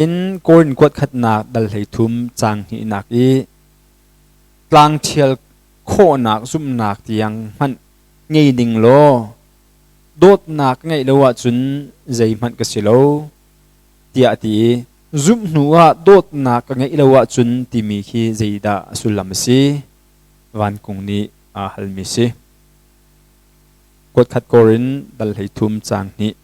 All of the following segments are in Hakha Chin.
In Korin kuatkhatnak dal 13 caang hnihnak i tlangṭhial khawhnak zumhnak tiang hmanh ngei ding law dawtnak ngeih lo ahcun zeihmanh ka si lo tiah a ti i zumh hnu ah dawtnak ka ngeih lo ahcun timi khi zeidah a sullam a si? Vankung nih aa halmi si. Kuatkhat Korin dal 13 caang hnih.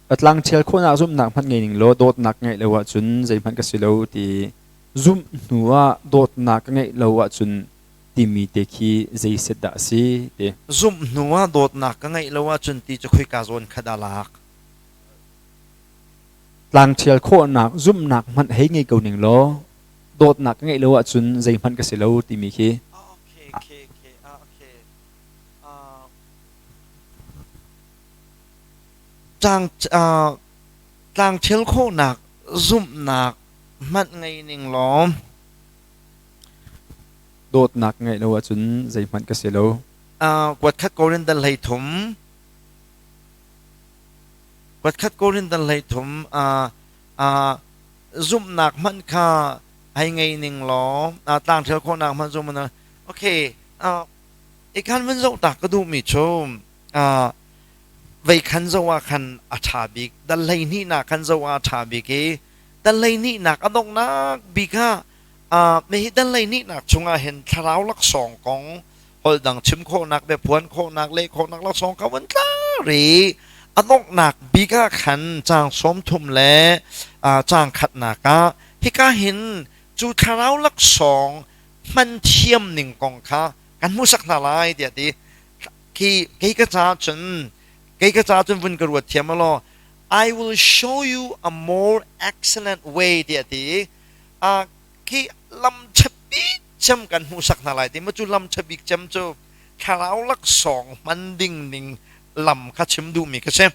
Patlang ṭhial khawhnak zumhnak hmanh ngei ning law dawtnak ngeih lo ahcun zeihmanh ka si lo ti zumh hnu ah dawtnak ka ngeih lo ahcun timi te khi zei set dah a si ti. Zumh hnu ah dawtnak ka ngeih lo ahcun ti cu khoika zawn kha dah lak? Tlang ṭhial khawhnak zumhnak hmanh hei ngei ko ning law dawtnak ka ngeih lo ahcun zeihmanh ka si lo timi khi. Okay, okay, okay, okay. Tlang ṭhial khawhnak zumhnak hmanh ngei ning law dawtnak ngeih lo ahcun zeihmanh ka si lo. Kuatkhat Korin dal 13 Kuatkhat Korin dal 13 zumhnak hmanh kha hei ngei ning law tlang ṭhial khawhnak hmanh zum okay Ikhan vun zoh ta ka duhmi cu vei khan zoh ah khan a ṭha bik, dal 12 nak khan zoh ah a ṭha bik i dal 12 nak a donghnak bik ah hi dal 12 nak chungah hin thlarau laksawng kong holh dang chim khawhnak, biaphuan khawhnak, leh khawhnak laksawng kha vun tla ri. A donghnak bik ah khan caang 30 le caang khatnak ah hika hin cu thlarau laksawng hman thiam ning kong kha kan hmuhsak hna lai tiah ti. Khi kei ka caah cun kei ka caah cun vun ka ruat thiam law I will show you a more excellent way tiah ti. Khi lam ṭhabik cem kan hmuhsak hna lai ti ma cu lam ṭhabik cem cu thlarau laksawng hman ding ning lam kha chim duhmi ka si.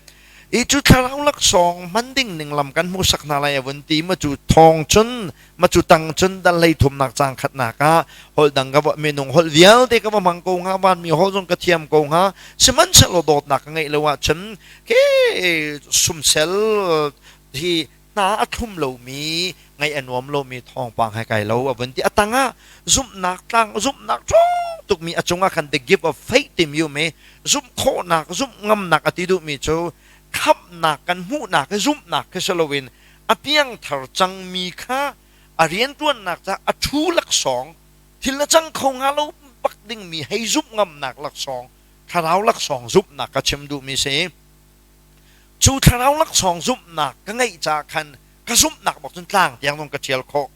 I cu thlarau laksawng hman ding ning lam kan hmuhsak hna lai a vun ti ma cu thawng cun ma cu tang cun dal 13 nak caang khatnak ah holh dang ka minung holh vialte ka va hmang ko hnga, vanmi holh zong ka thiam ko hnga, sihmanhsehlaw dawtnak ka ngeih lo ahcun ke sumsel hi hna a thlum lomi, ngaih a nuam lomi thawngpang he kai lo a vun ti. A tangah zumhnak tlang, zumhnak ṭhawng tukmi a cungah khan the gift of faith timi um i zumh khawhnak, zumh ngamnak a ti duhmi cu khamhnak kan hmuhnak hi zumhnak khi si loin a piangthar cangmi kha a rianṭuannak caah a ṭhu laksawng, thil a cang kho hnga lo bak dingmi hei zumh ngamnak laksawng, thlarau laksawng zumhnak ka chim duhmi si. Cu thlarau laksawng zumhnak ka ngeih caah khan ka zumhnak bak cun tlang tiang zong ka ṭhial khawh.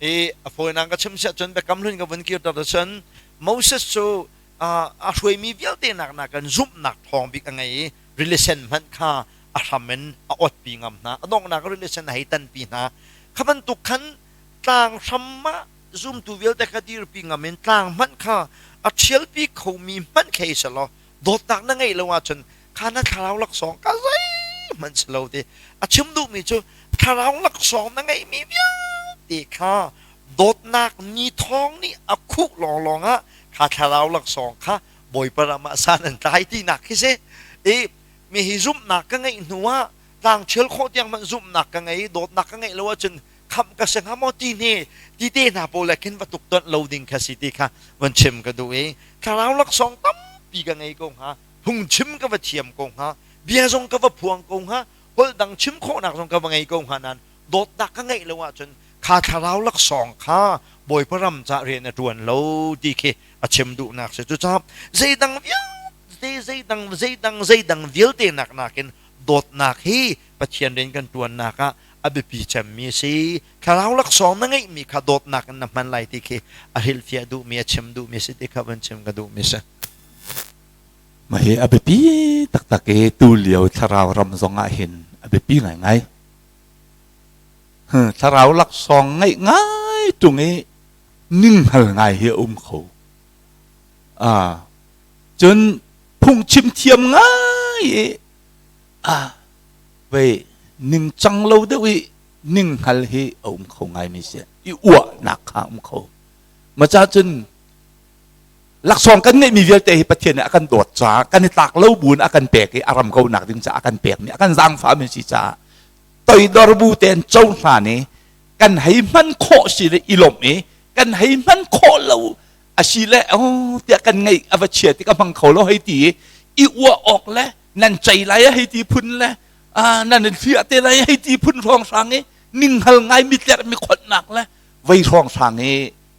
I a fawinak ka chim siah cun biakam hlun ka vun kirter cun Moses cu a hruaimi vialte nak nakin zumhnak ṭhawng bik a ngei i rili sen hmanh kha a hram in a otpi ngam hna. A donghnak rili sen a hei tanpi hna. Kha bantuk khan tlang hram ah zumtu vialte kha dirpi ngam in tlang hmanh kha a ṭhialpi khomi hmanh khi hei selaw dawtnak na ngeih lo ahcun kha na thlarau laksawng ka zeihmanh si lo ti a chim duhmi cu thlarau laksawng na ngeihmi vialte kha dawtnak ni thawng nih a khuh lawnglawng ah kha thlarau laksawng kha Bawipa ram ah san an tlai tinak khi si. I mi hi zumhnak ka ngeih hnu ah tlang ṭhial khawh tiang hmanh zumhnak ka ngei, dawtnak ka ngeih lo ahcun khamh ka si hnga maw ti hne ti te hna pawl le khin va tuk tonh lo ding kha si ti kha van chim ka duh i thlarau laksawng tampi ka ngei ko hnga, phungchim ka va thiam ko hnga, bia zong ka va phuang ko hnga, holh dang chim khawhnak zong ka va ngei ko hnga, nain dawtnak ka ngeih lo ahcun kha thlarau laksawng kha Bawipa ram cah rian a ṭuan lo ti khi a chim duhnak si. Cucaah zeidang vialte zeidang zeidang zeidang vialte nak nakin dawtnak hi Pathian rian kan ṭuannak ah a biapi cemmi a si. Thlarau laksawng na ngeihmi kha dawtnak in na hman lai ti khi a hrilhfiah duhmi, a chim duhmi a si ti kha van chim ka duhmi a si. Mah hi a biapi taktak i tulio thlarau ram zong ah hin a biapi ngaingai. Thlarau laksawng ngeih ngai ṭung i ninghngal ngai hi a um kho. Cun phungchim thiam ngai i vei ningcang lo deuh i ninghngal hi a um kho ngaimi si. I uahnak kha um kho. Maca cun. Laksawng kan ngeihmi vialte hi Pathian nih a kan dawt caah kan i tlak lo buin a kan pek i a ram kaunak ding caah a kan pekmi a kan zaangfahmi si caah toidor bu tein cohlan i kan hei hman khawh si le i lawmh i kan hei hman khawh lo a si le oh tiah kan ngeih a va chia ti ka hmang kho lo hei ti i i uah awk le nan cei lai hei ti phun le nan in hliah te lai hei ti phun hrawnghrang i ninghal ngai mi tlerh mi khonhnak le vei hrawnghrang i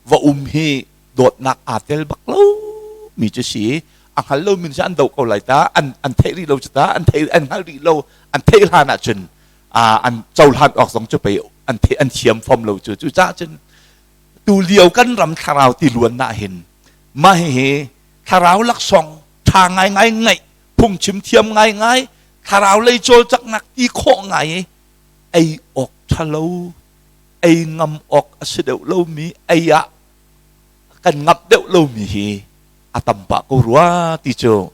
va um hi dawtnak aa tel bak lo mi cu si. A hngal lo mi cu an doh ko lai ta, an theih rih lo cu ta, an thei an hngal rih lo, an theih hlan ah cun an cohlan awk zong cu pei an the an thiam fom lo cu. Cu caah cun tu lio kan ram thlarau ti luan na hin mah hihi thlarau laksawng ṭha ngaingai ngaih, phungchim thiam ngaingai, thlarau lei cawlcaknak ti khawh ngai i ei awk ṭhalo, ei ngam awk a si deuh lomi, ei ah kan ngamh deuh lomi hi a tam pah ko rua ti cu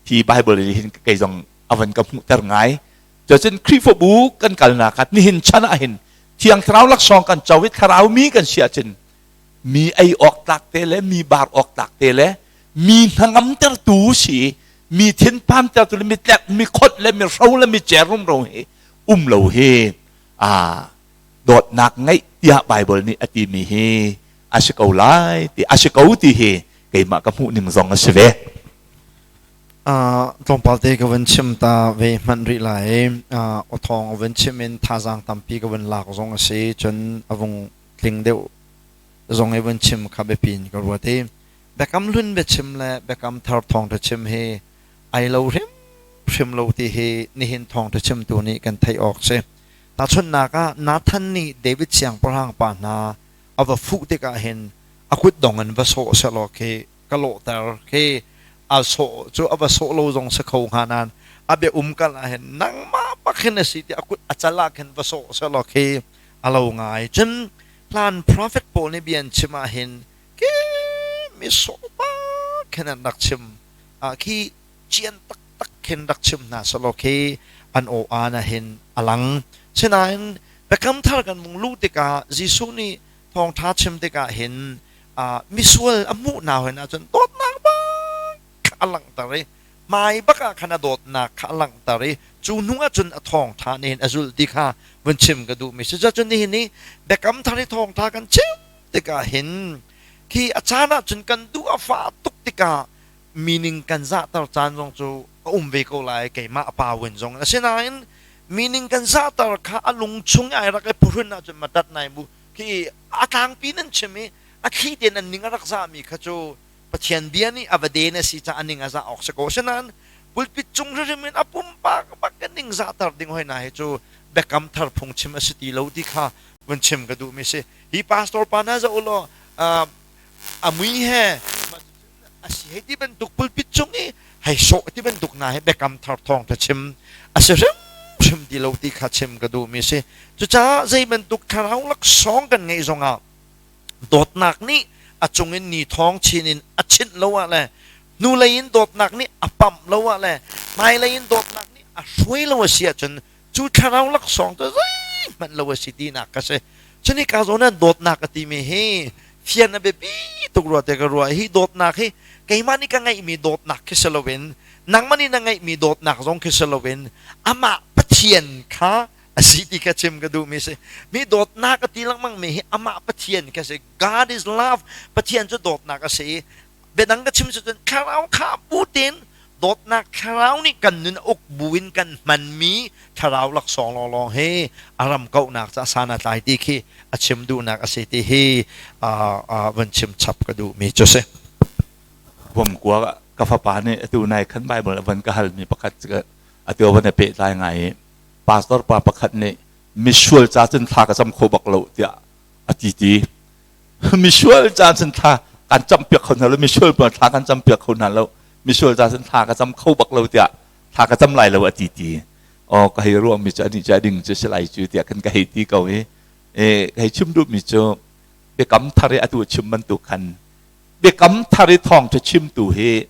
hi Bible nih hin kei zong a van ka hmuhter ngai. Cucun Khrihfabu kan kalnak ah nihin chan ah hin Thiang Thlarau laksawng kan co i thlarau mi kan si ahcun mi ei awk tlak te le mi bar awk tlak te le mi hnangamtertu si, mi thinphantertu le mi tlek mi khot le mi hro le mi cer rumro hi um lo hi a dawtnak ngeih tiah Bible nih a timi hi a si ko lai ti a si ko ti hi keimah ka hmuh ning zong a si ve. Tlawmpal te ka van chim ta ve hmanh rih lai. Awthawng van chim in thazaang tampi ka van lak zong a si, cun a vung tling deuh zong i van chim kha biapi in ka ruat i Biakam Hlun biachim le Biakam Thar thawngṭha chim hi ai lo hrimhrim lo ti hi nihin thawngṭha chimtu nih kan theih awk si. Tahchunhnak ah, Nathan nih David siangpahrang pa hna a va fuh tikah hin a kutdong in va sawh sehlaw khi ka lawhter khi a sawh cu a va sawh lo zong si kho hnga nain a bia um kal ah hin nangmah bak hin a si ti a kut a cal ah khin va sawh sehlaw khi a lo ngai. Cun hlan prophet pawl nih bia an chim ah hin ke mi sawh bak khin an rak chim ah khi cian taktak khin rak chim hna selaw khi an aw aan ah hin a lang. Sinain Biakam Thar kan vung luh tikah Jesuh nih thawngṭha chim tikah hin misual a hmuh hna hoi ahcun dawtnak bak a langhter i hmai bak ah khan a dawtnak kha a langhter i cu hnu ah cun a thawngṭha nih hin a zulh ti kha vun chim ka duhmi si. Cucun nihin ni Biakam Thar i thawngṭha kan chim tikah hin khi a caan ah cun kan duh a fah tuk tikah meaning kan zahter caan zong cu a um ve ko lai, keimah a pa win zong. Asinain meaning kan zahter kha a lung chung ai rak i phuhrun ahcun matat nai bu khi a tlangpi nan chim i a thli tein an ning a rak zahmi kha cu Pathian bia nih a va den a si caah a ning a zah awk si ko. Asinain pulpit cung hrimhrim in a pumpak bak kan ning zahter ding hoi na hi cu Biakam Thar phung chim a si ti lo ti kha vun chim ka duhmi si. Hi pastor pa na za ulaw a mui he a si hei ti bantuk pulpit cung i hei sawh ti bantuk hna hi Biakam Thar thawngṭha chim a si hrimhrim ti lo ti kha chim ka duhmi si. Cucaah zei bantuk thlarau laksawng kan ngeih zongah dawtnak nih a cungin ni thawng chin in a chinh lo ah le hnulei in dawtnak nih a pamh lo ah le hmailei in dawtnak nih a hruai lo a si ahcun cu thlarau laksawng cu zeihmanh lo a si tinak ka si. Cuni ka zawn ah dawtnak a timi hi fian a biapi tuk rua te ka ruah. Hi dawtnak hi keimah nih ka ngeihmi dawtnak khi si loin, nangmah nih na ngeihmi dawtnak zong khi si loin, amah Pathian kha a si ti kha chim ka duhmi si. Mi dawtnak a ti lengmang mi hi amah Pathian kha si. God is love. Pathian cu dawtnak a si i biadang ka chim cu cun thlarau kha bu tein dawtnak thlarau nih kan nun uk buin kan hmanmi thlarau laksawng lawnglawng hi a ram kauhnak ca san a tlai ti khi a chim duhnak a si ti hi van chim chap ka duhmi cu si. Vomkua ka fapa nih atu nai khan Bible a van ka halmi pakhat atu a van i pehtlai ngai i pastor pa pakhat nih misual ca cun thla ka cam kho bak lo tiah a ti ti. Misual ca cun thla kan cam piak kho hna lo, misual pa thla kan cam piak kho hna lo, misual ca cun thla ka cam kho bak lo tiah thla ka cam lai lo a ti ti. Oh, ka hei ruah mi cu ani cu a ding cu si lai cu tiah kan ka hei ti ko i ka hei chim duh mi cu Biakam Thar i atu chim bantuk khan Biakam Thar i thawngṭha chimtu hi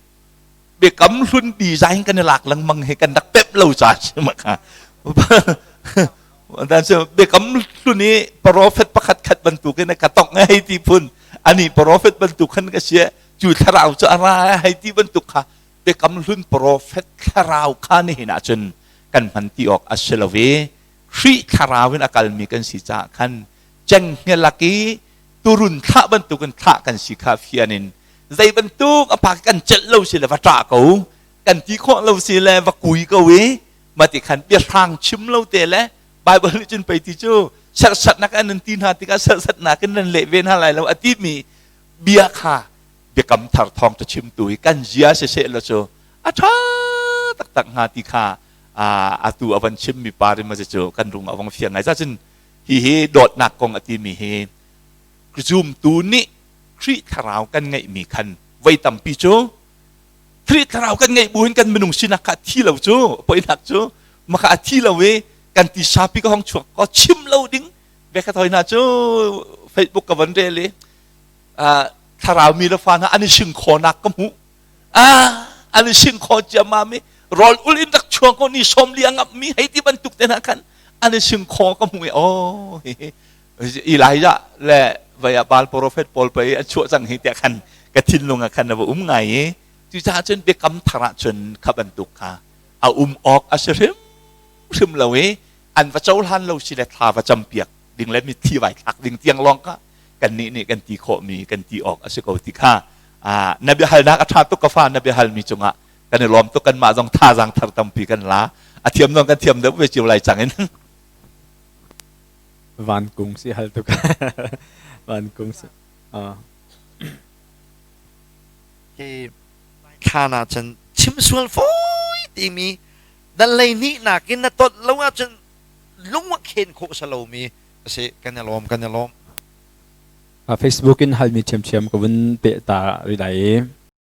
Biakam Hlun design kan i lak lengmang hi kan rak pep lo ca si ma kha. Dan cu Biakam Hlun i prophet pakhat khat bantuk in ka tong hei ti phun ani prophet bantuk khan ka sia. Cu thlarau cu a ra hei ti bantuk kha biakam hlun profet thlarau kha nihin ahcun kan hman ti awk a si lo i Khrih thlarau in a kalmi kan si caah khan cenghngia lak i turun thlah bantukin thlah kan si kha fian in zei bantuk a pa kan celh lo si le va ṭah ko, kan ti khawh lo si le va kui ko i mati khan biahrang chim lo te le Bible nih cun pei ti cu serhsatnak an nan ti hna tikah serhsatnak in nan leh ve hna lai lo a timi bia kha biakam thar thawng ta chimtu hi kan zia siseh lo cu a ṭha taktak hnga ti kha atu a van chimmi pa rim cu kan rung a vong fiang ngai. Cun hihi dawtnak kong a timi hi zumtu nih Khrih thlarau kan ngeihmi khan voi tampi cu Khrih thlarau kan ngeih buin kan minung sinak kha thi lo cu poinak cu maka a thi lo i kan ti sapi ka hong chuak ko chim lo ding ve kha thoi hna cu Facebook ka van rel i thlarau mi le fa hna an i sing khawnak ka hmuh, an i sing khaw ciammam i rawl ul in rak chuang ko ni 40 a ngamh mi hei ti bantuk te hna khan an i sing khaw ka hmuh i oh, Elijah le vaya Baal prophet pawl pei an chuah cang hi tiah khan ka thinlung ah khan a va um ngai i cucaah cun biakam thar ah cun kha bantuk kha a um awk a si hrim hrim lo i an va cohlan lo si le thla va campiak ding le mitthli vai thlak ding tiang lawng kha kannih nih kan ti khawhmi kan ti awk a si ko ti kha na biahalnak a ṭha tuk ka fa. Na biahalmi cungah kan i lawm tuk. Kanmah zong thazaang thar tampi kan la, a thiam zong kan thiam deuh ve cio lai cang in. Van kung si hal tuk van kung si. Hi thlan ah cun chim sual fawi timi dan lei hnih nakin na tot lo ahcun lung a khen khawh sa lomi a si. Kan i lawm, kan i lawm. Facebook in halmi ṭhiamṭhiam ka vun peh ta rih lai i.